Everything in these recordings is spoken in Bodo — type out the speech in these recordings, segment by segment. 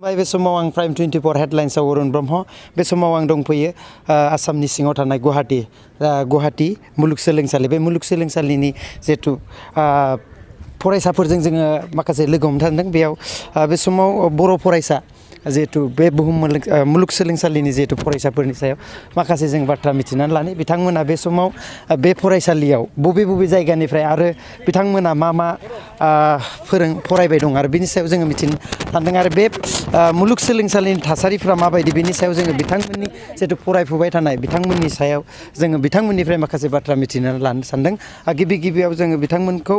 बे समाव आं प्राइम 24 हेडलाइन्सआव अरुण ब्रह्म बे समाव आं दंफैयो आसामनि सिङाव थानाय गुवाहाटी मुलुगसोलोंसालि बे मुलुगसोलोंसालिनि जिहेथु फरायसाफोरजों जोङो माखासे लोगो हमथादों बेयाव बे समाव बर' फरायसा जिहेतु बे मुलुगसोलोंसालिनि जिहेतु फरायसाफोरनि सायाव माखासे जों बाथ्रा मिथिनानै लानो बिथांमोना बे समाव बे फरायसालियाव बबे जायगानिफ्राय आरो बिथांमोना मा फरायबाय दं आरो बिनि सायाव जोङो मिथिनो सानदों आरो बे मुलुगसोलोंसालिनि थासारिफ्रा माबायदि बिनि सायाव जोङो बिथांमोननि जिहेतु फरायफुबाय थानाय बिथांमोननि सायाव जोङो बिथांमोननिफ्राय माखासे बाथ्रा मिथिनानै लानो सानदों गिबियाव जोङो बिथांमोनखौ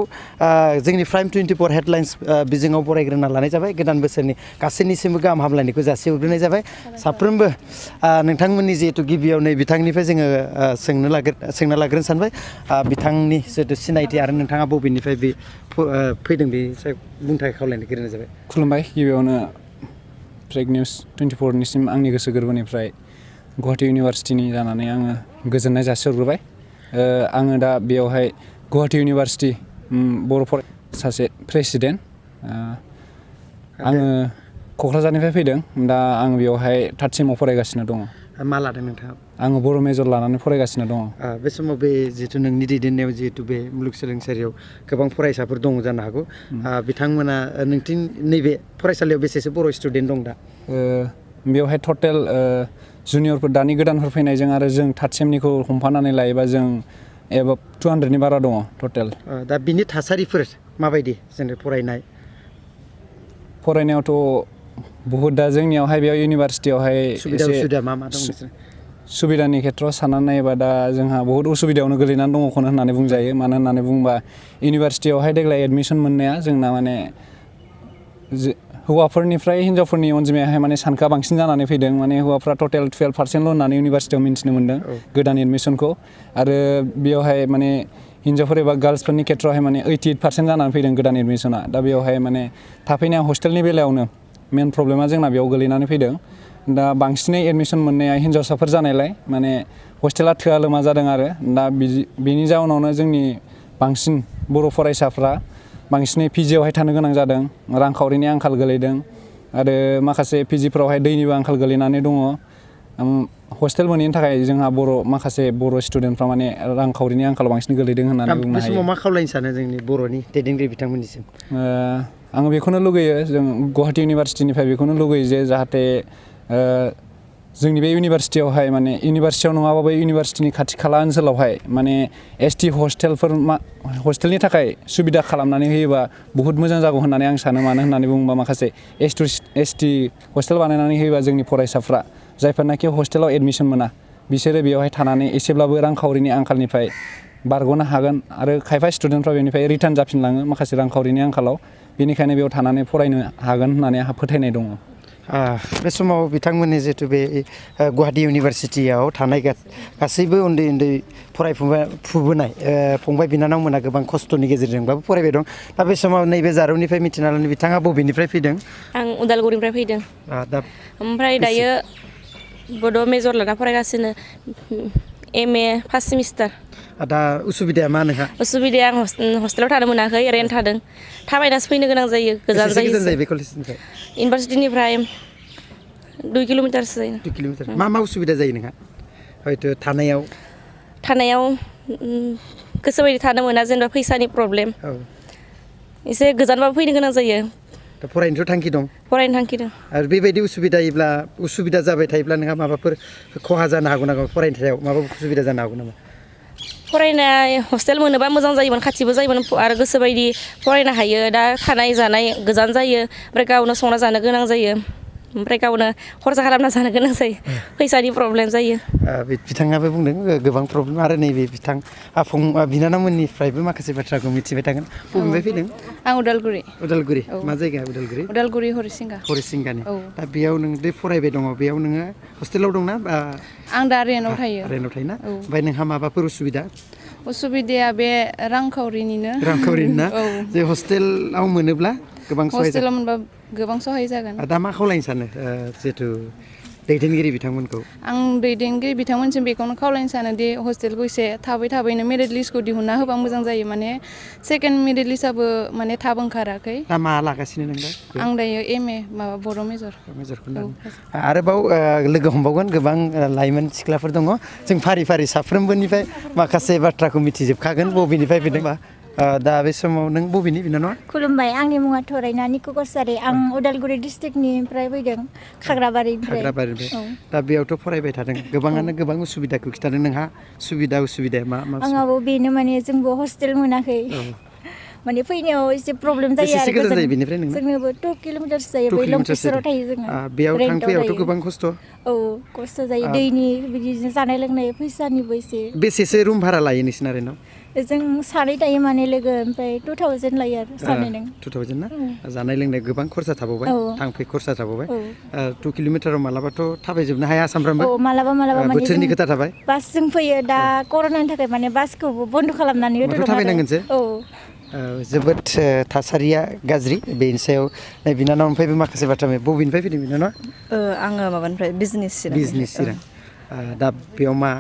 जोंनि प्राइम 24 हेडलाइन्स बिजोङाव बरायग्रोना लानाय जाबाय गोदान बोसोरनि गासैनिसिमबो गाहाम हामलायनायखौ जासिहरग्रोनाय जाबाय साफ्रोमबो नोंथांमोननि जिहेतु गिबियाव नै बिथांनिफ्राय जोङो सोंना लाग्रोनो सानबाय बिथांनि जिहेतु सिनायथि आरो नोंथाङा बबेनिफ्राय बे फैदों बेनि सायाव बुंनो थाखाय खावलायनो गोरों जाबाय खुलुमबाय गिबियावनो ट्रेक निउस 24 निसिम आंनि गोसो गोरबोनिफ्राय गुवाहाटी इउनिभारसिटिनि जानानै आङो गोजोननाय जासिहरग्रोबाय आङो दा बेयावहाय गुवाहाटी इउनिभारसिटि बर' सासे प्रेसिडेन्ट आङो क'क्राझारनिफ्राय फैदों दा आं बेयावहाय थार्ड सेमाव फरायगासिनो दङ मा लादों नोंथाङा आङो बर' मेजर लानानै फरायगासिनो दङ बे समाव बे जिहेतु नोंनि दैदेननायाव जिहेतु बे मुलुगसोलोंसालियाव गोबां फरायसाफोर दङ जानो हागौ बिथांमोना नैबे फरायसालियाव बेसेसो बर' स्टुडेन्ट दं दा बेवहाय टटेल जुनियरफोर दानि गोदानफोर फैनायजों आरो जों थार्ड सेमनिखौ हमफानानै लायोबा जों एबाब 200नि बारा दङ टटेल दा बिनि थासारिफोर माबायदि जेनेबा फरायनायावथ' बहुद दा जोंनियावहाय बेयाव इउनिभारसिटियावहाय सुबिदा मा दं सुबिदानि खेथ्रआव साननानै नायोबा दा जोंहा बहुत उसुबिदायावनो गोलैनानै दङखौनो होननानै बुंजायो मानो होननानै बुङोबा इउनिभारसिटियावहाय देग्लाय एडमिसन मोननाया जोंना माने हौवाफोरनिफ्राय हिन्जावफोरनि अनजिमायाहाय माने सानखोआ बांसिन जानानै फैदों माने हौवाफ्रा टटेल 12% होननानै इउनिभारसिटियाव मिन्थिनो मोन्दों गोदान एडमिसनखौ आरो बेयावहाय माने हिन्जावफोर एबा गार्लसफोरनि खेथ्रआवहाय माने 88% जानानै फैदों गोदान एडमिसना दा बेयावहाय माने थाफैनाया हस्टेलनि बेलायावनो मेन प्रब्लेमा जोंना बेयाव गोलैनानै फैदों दा बांसिनै एडमिसन मोननाया हिन्जावसाफोर जानायलाय माने हस्टेला थोआ लोमा जादों आरो दा बेनि जाउनावनो जोंनि बांसिन बर' फरायसाफ्रा बांसिनै पिजिआवहाय थानो गोनां जादों रांखावरिनि आंखाल गोलैदों आरो माखासे पिजिफ्रावहाय दैनिबो आंखाल गोलैनानै दङ हस्टेल मोनैनि थाखाय जोंहा माखासे बर' स्टुडेन्टफ्रा माने रांखावरिनि आंखालाव बांसिन गोलैदों होननानै बुंनो हायो बे समाव मा खावलायनो सानो जोंनि बर'नि दैदेनगिरि बिथांमोननिसिम आङो बेखौनो लुगैयो जों गुवाहाटी इउनिभारसिटिनिफ्राय बेखौनो लुगैयो जे जाहाथे जोंनि बे इउनिभारसिटियावहाय माने इउनिभारसिटियाव नङाबाबो इउनिभारसिटिनि खाथि खाला ओनसोलावहाय माने एसटि हस्टेलनि थाखाय सुबिदा खालामनानै होयोबा बहुत मोजां जागौ होननानै आं सानो मानो होननानै बुङोबा माखासे एसटि हस्टेल बानायनानै होयोबा जोंनि फरायसाफ्रा जायफोरनाखि हस्टेलाव एडमिसन मोना बिसोरो बेवहाय थानानै एसेब्लाबो रांखावरिनि आंखालनिफ्राय बारग'नो हागोन आरो खायफा स्टुडेन्टफ्रा बेनिफ्राय रिटार्न जाफिनलाङो माखासे रांखावरिनि आंखालाव बेनिखायनो बेयाव थानानै फरायनो हागोन होननानै आंहा फोथायनाय दङ बे समाव बिथांमोननि जिहेतु बे गुवाहाटी इउनिभारसिटियाव थानाय गासैबो उन्दै फरायफुबोनाय फंबाय बिनानावमोना गोबां खस्थ'नि गेजेरजोंबाबो फरायबाय दं दा बे समाव नैबे जारौनिफ्राय मिथिना लानो बिथाङा बबेनिफ्राय फैदों आं उदालगुरिनिफ्राय फैदों ओमफ्राय दायो बड' मेजर लाना फरायगासिनो MA फार्स्ट सेमिस्टार दा उसुबिदाया मा नोंहा उसुबिदाया आं हस्टेलाव थानो मोनाखै रेन्ट थादों थाबायनासो फैनो गोनां जायो गोजान जायो बे कलेजनिफ्राय इउनिभारसिटिनिफ्राय 2 किल'मिटारसो जायो 2 किल'मिटार मा उसुबिदा जायो नोंहा हयथ' थानायाव गोसोबायदि थानो मोना जेनेबा फैसानि प्रब्लेम एसे गोजानबाबो फैनो गोनां जायो दा फरायनोथ' थांखि दं आरो बेबायदि उसुबिदा जाबाय थायोब्ला नोंहा माबाफोर खहा जानो हागौ नामा फरायनायाव माबाफोर उसुबिदा जानो हागौ नामा फरायनाय हस्टेल मोनोबा मोजां जायोमोन खाथिबो जायोमोन आरो गोसोबायदि फरायनो हायो दा थानाय जानाय गोजान जायो ओमफ्राय गावनो संना जानो गोनां जायो ओमफ्राय गावनो खरसा खालामना जानो गोनां जायो फैसानि प्रब्लेम जायो बिथाङाबो बुंदों गोबां प्रब्लेम आरो नैबे बिनानावमोननिफ्रायबो माखासे बाथ्राखौ मिथिबाय थागोन बबेनिफ्राय फैदों आं उदालगुरि मा जायगा उदालगुरि हरिसिंगानि दा बेयाव नों दे फरायबाय दङ बेयाव नोङो हस्टेलाव दंना आं दा रेन्टआव थायो थायोना ओमफ्राय नोंहा माबाफोर उसुबिदाया बे रांखावरिनिनो ना जे हस्टेलाव मोनोब्ला गोबां हस्टेलाव मोनबा गोबां सहाय जागोन दा मा खावलायनो सानो जिहेतु दैदेनगिरि बिथांमोनखौ आं दैदेनगिरि बिथांमोनसिम बेखौनो खावलायनो सानोदि हस्टेलखौ एसे थाबैनो मेरिट लिस्टखौ दिहुनना होबा मोजां जायो माने सेकेन्ड मेरिट लिस्टआबो माने थाब ओंखाराखै दा मा लागासिनो नोंलाय आं दायो MA माबा बर' मेजर आरोबाव लोगो हमबावगोन गोबां लाइमोन सिख्लाफोर दङ जों फारि फारि साफ्रोमबोनिफ्राय माखासे बाथ्राखौ मिथिजोबखागोन बबेनिफ्राय फैदों दा बे समाव नों बबेनि बिनानावा खुलुमबाय आंनि मुङा थरायना निकु कसारि आं उदालगुरि डिस्ट्रिक्टनिफ्राय फैदों खाग्राबारिनिफ्राय दा बेयावथ' फरायबाय थादों गोबाङानो गोबां उसुबिदाखौ खिथादों नोंहा उसुबिदाया मा आंहाबो बेनो माने जोंबो हस्टेल मोनाखै माने फैनायाव एसे प्रब्लेम जायो आरो गोजान जायो बेनिफ्राय नोंना जोंनोबो 2 किल'मिटारसो जायो बै लंकेश्वराव थायो जोङो बेयाव थांफैयावथ' गोबां खस्थ' औ खस्थ' जायो दैनि बिदिनो जानाय लोंनाय फैसानिबो एसे बेसेसो रुम भारा लायो नोंसिना रेन्टआव जों सानै थायो माने लोगो ओमफ्राय 2000 लायो आरो सानै नों 2000 ना जानाय लोंनाय गोबां खरसा थाबावबाय थांफै खरसा थाबावबाय 2 किल'मिटाराव मालाबाथ' थाबायजोबनो हाया सामफ्रामबो मालाबा माने बोथोरनि खोथा थाबाय बासजों फैयो दा कर'नानि थाखाय माने बासखौबो बन्द' खालामनानै होदों थाबायनांगोनसो जोबोद थासारिया गाज्रि बेनि सायाव बिनानावनिफ्रायबो माखासे बाथ्रा बबेनिफ्राय फैदों बिनानावा आङो माबानिफ्राय बिजनेस चिरां दा बेयाव मा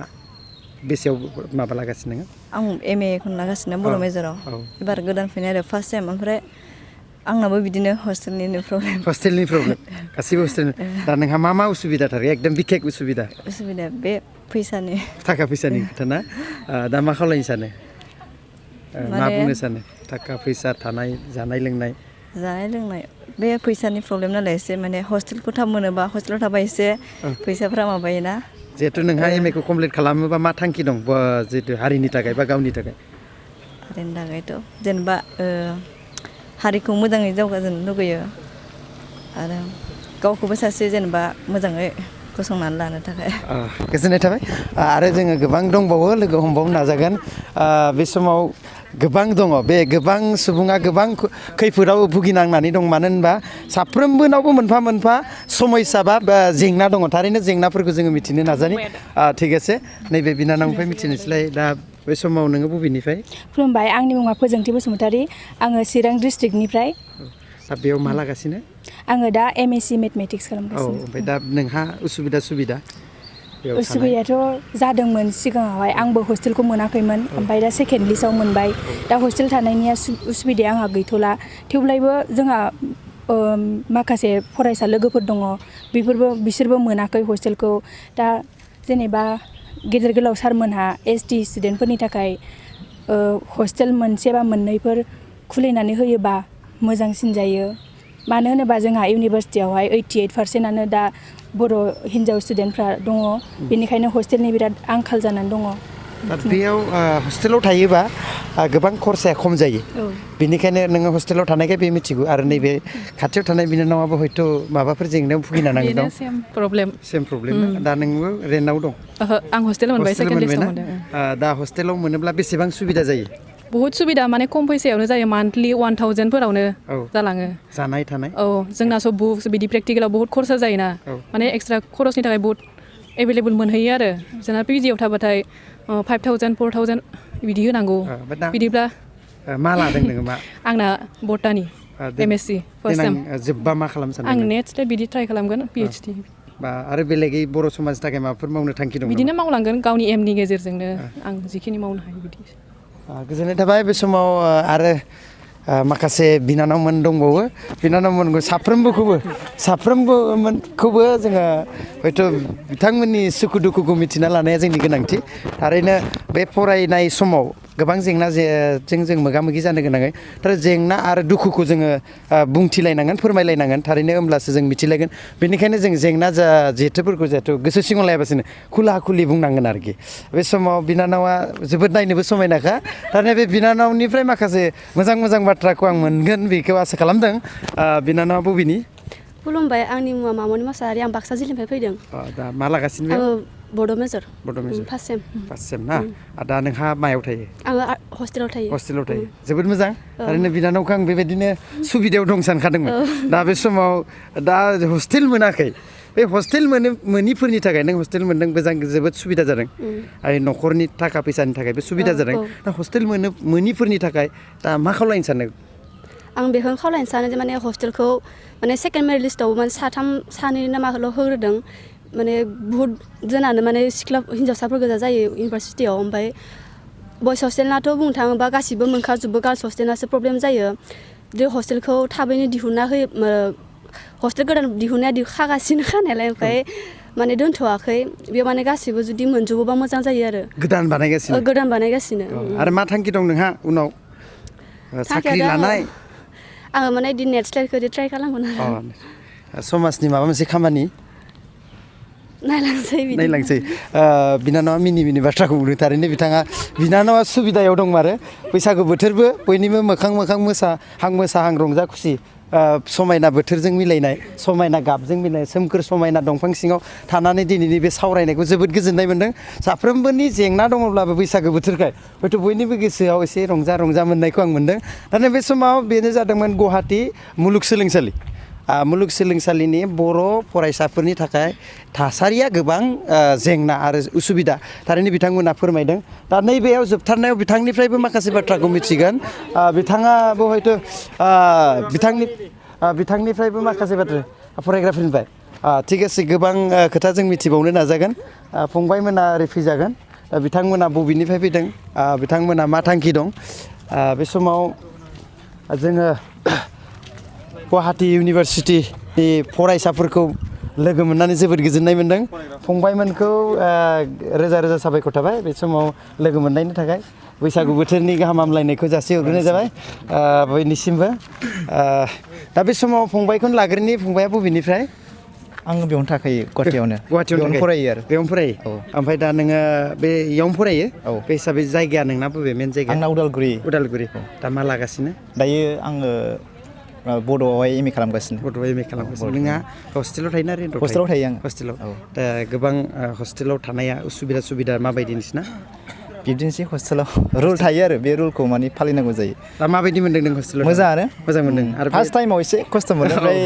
बेसेयाव माबा लागासिनो नोङो आं MA खौनो लागासिनो बर' मेजराव एबार गोदान फैनाय आरो फार्स्ट टाइम ओमफ्राय आंनाबो बिदिनो हस्टेलनि प्रब्लेम गासिबो हस्टेल दा नोंहा मा उसुबिदा थारो एकदम बिखेक उसुबिदा बे फैसानि थाखा फैसानि खोथा ना दा मा खालायनो सानो मा बुंनो सानो थाखा फैसा थानाय जानाय लोंनाय बे फैसानि प्रब्लेम नालाय एसे माने हस्टेलखौ थाब मोनोबा हस्टेलाव थाबा एसे फैसाफ्रा माबायोना जिहेतु नोंहा MA खौ कमप्लिट खालामोबा मा थांखि दं जिहेतु हारिनि थाखाय बा गावनि थाखाय हारिनि थाखायथ' जेनेबा हारिखौ मोजाङै जौगाहोनो लुगैयो आरो गावखौबो सासे जेनेबा मोजाङै गसंनानै लानो थाखाय गोजोननाय थाबाय आरो जोङो गोबां दंबावो लोगो हमबावनो नाजागोन बे समाव गोबां दङ बे गोबां सुबुङा गोबां खैफोदाव भुगिनांनानै दं मानो होनबा साफ्रोमबोनावबो मोनफा समस्या बा जेंना दङ थारैनो जेंनाफोरखौ जोङो मिथिनो नाजानि थिग আছে नैबे बिनानावनिफ्राय मिथिनोसैलाय दा बे समाव नोङो बबेनिफ्राय खुलुमबाय आंनि मुङा फोजोंथि बसुमतारी आङो चिरां डिस्ट्रिक्टनिफ्राय दा बेयाव मा लागासिनो आङो दा MSc मेथमेटिक्स खालामगासिनो ओमफ्राय दा नोंहा उसुबिदायाथ' जादोंमोन सिगाङावहाय आंबो हस्टेलखौ मोनाखैमोन ओमफ्राय दा सेकेन्ड लिस्टआव मोनबाय दा हस्टेल थानायनि उसुबिदाया आंहा गैथ'ला थेवब्लाबो जोंहा माखासे फरायसा लोगोफोर दङ बिसोरबो मोनाखै हस्टेलखौ दा जेनेबा गेदेर गोलाव सारमोनहा ST स्टुडेन्टफोरनि थाखाय हस्टेल मोनसे बा मोननैफोर खुलिनानै होयोबा मोजांसिन जायो मानो होनोबा जोंहा इउनिभारसिटियावहाय 88% दा बर' हिन्जाव स्टुडेन्टफ्रा दङ बेनिखायनो हस्टेलनि बिराद आंखाल जानानै दङ दा बेयाव हस्टेलाव थायोबा गोबां खरसाया खम जायो बेनिखायनो नोङो हस्टेलाव थानायखाय बे मिथिगौ आरो नैबे खाथियाव थानाय बिनानावाबो हयथ' माबाफोर जेंनायाव भुगिना नांगौ दं सेम प्रब्लेम दा नोंबो रेन्टआव दं आं हस्टेलाव मोनबाय सेकेन्ड लिस्टआव मोनदों दा हस्टेलाव मोनोब्ला बेसेबां सुबिदा जायो बहुत सुबिदा माने खम फैसायावनो जायो मान्थलि 1000 फोरावनो जालाङो जानाय थानाय जोंना सब बुक्स बिदि प्रेक्टिकेलाव बहुत खरसा जायोना माने एक्सट्रा खरसनि थाखाय बहुत एभेलेबल मोनहैयो आरो जोंना PGआव थाबाथाय 5000 4000 बिदि होनांगौ बिदिब्ला मा लादों नोङो मा आंना बटानि MSc फार्स्ट टाइम जोबबा मा खालामनो सानदों आं नेक्स्ट बिदि ट्राइ खालामगोन PhD बा आरो बेलेगै बर' समाजनि थाखाय माबाफोर मावनो थांखि दं बिदिनो मावलांगोन गावनि एमनि गेजेरजोंनो आं जिखिनि मावनो हायो बिदि गोजोननाय थाबाय बे समाव आरो माखासे बिनानावमोन दंबावो बिनानावमोनखौ साफ्रोमबोखौबो जोङो हयथ' बिथांमोननि सुखु दुखुखौ मिथिना लानाया जोंनि गोनांथि थारैनो बे फरायनाय समाव गोबां जेंनाजों जों मोगा मोगि जानो गोनां थार जेंना आरो दुखुखौ जोङो बुंथिलायनांगोन फोरमायलायनांगोन थारैनो होमब्लासो जों मिथिलायगोन बेनिखायनो जों जेंना जेथोफोरखौ जिहेथु गोसो सिङाव लायाबासिनो खुला खुलि बुंनांगोन आरोखि बे समाव बिनानावा जोबोद नायनोबो समायनाखा थारैनो बे बिनानावनिफ्राय माखासे मोजां बाथ्राखौ आं मोनगोन बेखौ आसा खालामदों बिनानावा बबेनि खुलुमबाय आंनि मुङा मामनि मोसाहारि आं बाक्सा जिल्लानिफ्राय फैदों दा मा लागासिनो आङो बड' मेजर फार्स्ट सेम ना दा नोंहा मायाव थायो आङो हस्टेलाव थायो जोबोद मोजां थारैनो बिनानावखौ आं बेबायदिनो सुबिदायाव दं सानखादोंमोन दा बे समाव दा हस्टेल मोनाखै बे हस्टेल मोनिफोरनि थाखाय नों हस्टेल मोनदों जोबोद सुबिदा जादों आरो न'खरनि थाखा फैसानि थाखायबो सुबिदा जादों दा हस्टेल मोनिफोरनि थाखाय दा मा खालायनो सानो आं बेखौनो खावलायनो सानो जे माने हस्टेलखौ माने सेकेन्ड मेरिट लिस्टआव माने सानै ना माखौल' होग्रोदों माने बुहुत जोनानो माने सिख्ला हिन्जावसाफोर गोजा जायो इउनिभारसिटियाव ओमफ्राय बयस हस्टेलनाथ' बुंनो थाङोबा गासिबो मोनखाजोबो गार्लस हस्टेलनासो प्रब्लेम जायो बे हस्टेलखौ थाबैनो दिहुनना होयो हस्टेल गोदान दिहुननाया खागासिनो खानायालाय ओमफ्राय माने दोनथ'वाखै बेयाव माने गासिबो जुदि मोनजोबोबा मोजां जायो आरो गोदान बानायगासिनो आरो मा थांखि दं नोंहा उनाव साख्रि लानाय आङो माने बिदि नेट स्लाइडखौ ट्राइ खालामगोन आरो समाजनि माबा मोनसे खामानि नायलांसै बिनानावा मिनि बाथ्राखौ बुंदों थारैनो बिनानावा सुबिदायाव दं आरो बैसागु बोथोरबो बयनिबो मोखां मोसाहां रंजा खुसि समायना बोथोरजों मिलायनाय समायना गाबजों मिलायनाय सोमखोर समायना दंफां सिङाव थानानै दिनैनि बे सावरायनायखौ जोबोद गोजोननाय मोन्दों साफ्रोमबोनि जेंना दङब्लाबो बैसागु बोथोरखाय हयथ' बयनिबो गोसोआव एसे रंजा मोननायखौ आं मोन्दों दा बे समाव बेनो जादोंमोन गुवाहाटि मुलुगसोलोंसालिनि बर' फरायसाफोरनि थाखाय थासारिया गोबां जेंना आरो उसुबिदा थारैनो बिथांमोना फोरमायदों दा नैबेयाव जोबथारनायाव बिथांनिफ्रायबो माखासे बाथ्राखौ मिथिगोन बिथाङाबो हयथ' बिथांनिफ्रायबो माखासे बाथ्रा फरायग्राफोरनिफ्राय थिग আছে गोबां खोथा जों मिथिबावनो नाजागोन फंबायमोना ओरै फैजागोन बिथांमोना बबेनिफ्राय फैदों बिथांमोना मा थांखि दं बे समाव जोङो गुवाहाटि इउनिभारसिटिनि फरायसाफोरखौ लोगो मोननानै जोबोद गोजोननाय मोन्दों फंबायमोनखौ रोजा साबायखर थाबाय बे समाव लोगो मोननायनि थाखाय बैसागु बोथोरनि गाहाम हामलायनायखौ जासिहरग्रोनाय जाबाय बयनिसिमबो दा बे समाव फंबायखौनो लाग्रोनि फंबाया बबेनिफ्राय आङो बेयावनो थाखायो गुवाहाटियावनो फरायो आरो बेयावनो फरायो ओमफ्राय दा नोङो बेयावनो फरायो बे हिसाबै जायगाया नोंना बबे मेन जायगा आंना उदालगुरि दा मा लागासिनो दायो आङो बड'आवहाय एम ए खालामगासिनो नोंहा हस्टेलाव थायो ना रेन्टआव हस्टेलाव थायो आं हस्टेलाव दा गोबां हस्टेलाव थानाया सुबिदा माबायदि नोंसिना बिदिनोसै हस्टेलाव रुल थायो आरो बे रुलखौ माने फालिनांगौ जायो दा माबायदि मोन्दों नों हस्टेलाव मोजां मोनदों आरो फार्स्ट टाइमाव एसे खस्थ' मोनो ओमफ्राय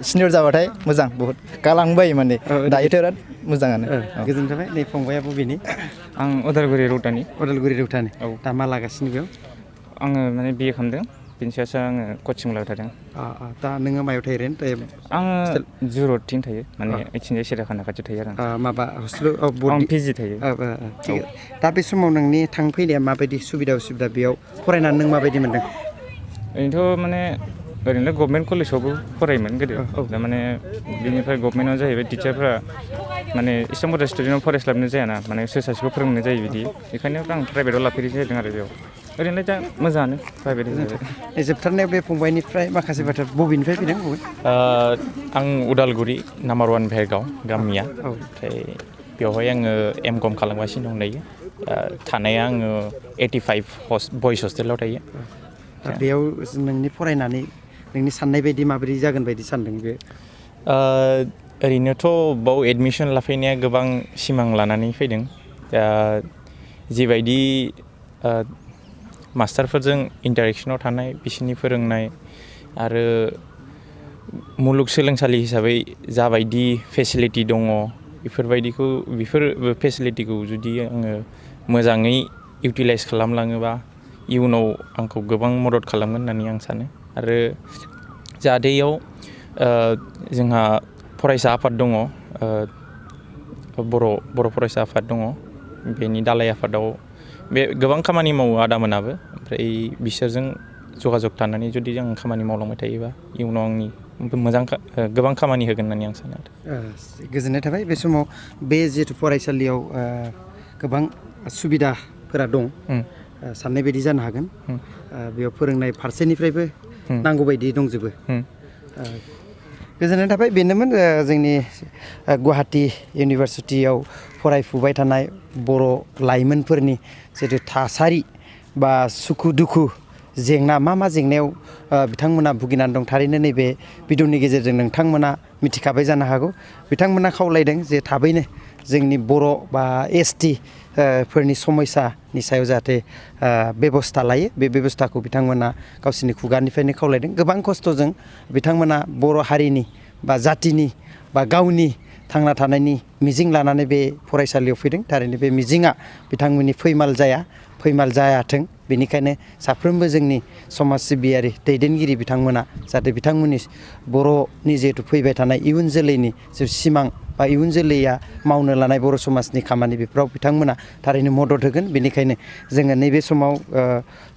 सिनियर जाबाथाय मोजां बहुत गालांबाय माने दायोथ' बिराद मोजाङानो गोजोन थाबाय नै फंबाया बबेनि आं उदालगुरि रौतानि दा मा लागासिनो बेयाव आङो माने बिए खालामदों बिनि सायावसो आङो कचिं लाबाय थादों दा नोङो मायाव थायो रेन्ट आङो जुर'थिं थायो माने ओइथिंजाय सिरियाखाना खाथियाव थायो आरो माबा हस्टेलाव आं पिजि थायो दा बे समाव नोंनि थांफैनाया माबायदि सुबिदा बेयाव फरायनानै नों माबायदि मोन्दों ओरैनोथ' माने गभर्नमेन्ट कलेजावबो फरायोमोन गोदो दा माने बिनिफ्राय गभर्नमेन्टआव जाहैबाय टिचारफ्रा माने इसेबां बुरजा स्टुडेन्टआव फरायस्लाबनो जायाना माने सोर सासेखौ फोरोंनो जायो बिदि बेखायनो आं प्राइभेटआव लाफेरनाय जादों आरो बेयाव ओरैनो दा मोजाङानो प्राइभेट हिसाबै जोबथारनायाव बे फंबायनिफ्राय माखासे बाथ्रा बबेनिफ्राय फैदों आं उदालगुरि नाम्बार 1 भेरगाव गामिया ओमफ्राय बेवहाय आङो एम.कम खालामगासिनो दं दायो थानाया आङो 85 बयस हस्टेलाव थायो बेयाव नोंनि फरायनानै नोंनि साननाय बायदि माबोरै जागोन बायदि सानदों बे ओरैनोथ' बाव एडमिसन लाफैनाया गोबां सिमां लानानै फैदों दा जिबायदि मास्टारफोरजों इन्टारेक्सनाव थानाय बिसोरनि फोरोंनाय आरो मुलुगसोलोंसालि हिसाबै जाबायदि फेसिलिटि दङ बेफोर फेसिलिटिखौ जुदि आङो मोजाङै इउटिलाइज खालामलाङोबा इयुनाव आंखौ गोबां मदद खालामगोन होननानै आं सानो आरो जाहाथे इयाव जोंहा फरायसा आफाद दङ बर' फरायसा आफाद दङ बेनि दालाइ आफादाव बे गोबां खामानि मावो आदामोनाबो ओमफ्राय बिसोरजों जगाजग थानानै जुदि आं खामानि मावलांबाय थायोबा इयुनाव आंनि गोबां खामानि होगोन होननानै आं सानो गोजोननाय थाबाय बे समाव बे जिहेतु फरायसालियाव गोबां सुबिदाफोरा दं साननाय बायदि जानो हागोन बेयाव फोरोंनाय फारसेनिफ्रायबो नांगौ बायदि दंजोबो गोजोननाय थाबाय बेनोमोन जोंनि गुवाहाटि इउनिभारसिटियाव फरायफुबाय थानाय बर' लाइमोनफोरनि जिहेतु थासारि बा सुखु दुखु जेंना मा जेंनायाव बिथांमोना भुगिनानै दं थारैनो नैबे भिडिअनि गेजेरजों नोंथांमोना मिथिखाबाय जानो हागौ बिथांमोना खावलायदों जे थाबैनो जोंनि बर' बा एसटि फोरनि समस्यानि सायाव जाहाथे बेबस्था लायो बे बेबस्थाखौ बिथांमोना गावसोरनि खुगानिफ्रायनो खावलायदों गोबां खस्थ'जों बिथांमोना बर' हारिनि बा जातिनि बा गावनि थांना थानायनि मिजिं लानानै बे फरायसालियाव फैदों थारैनो बे मिजिङा बिथांमोननि फैमाल जायाथों बेनिखायनो साफ्रोमबो जोंनि समाज सिबियारि दैदेनगिरि बिथांमोना जाहाथे बिथांमोननि बर'नि जिहेतु फैबाय थानाय इयुन जोलैनि जे सिमां बा इयुन जोलैया मावनो लानाय बर' समाजनि खामानि बेफोराव बिथांमोना थारैनो मदद होगोन बेनिखायनो जोङो नैबे समाव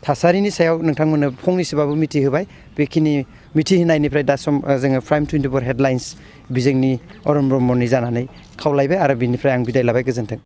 थासारिनि सायाव नोंथांमोननो फंनैसोबाबो मिथिहोबाय बेखिनि मिथिहोनायनिफ्राय दा सम जोङो प्राइम 24 हेडलाइन्स बिजोंनि अरुण ब्रह्मनि जानानै खावलायबाय आरो बिनिफ्राय आं बिदाय लाबाय गोजोन्थों।